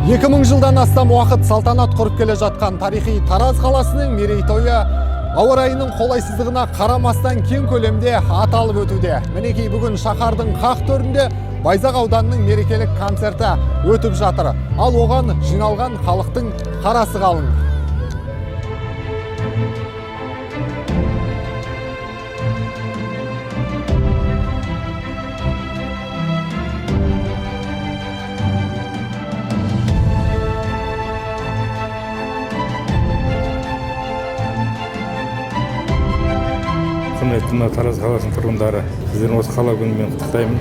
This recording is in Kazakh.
2000 жылдан астам уақыт салтанат құрып келе жатқан тарихи Тараз қаласының мерейтойы ауа райының қолайсыздығына қарамастан кең көлемде аталып өтуде. Мінекей, бүгін шаһардың қақ төрінде Байзақ ауданының мерекелік концерті өтіп жатыр. Ал оған жиналған халықтың қарасы қалың. Құрметті мына Тараз қаласының тұрғындары, сіздерді осы қала күнімен құттықтаймын.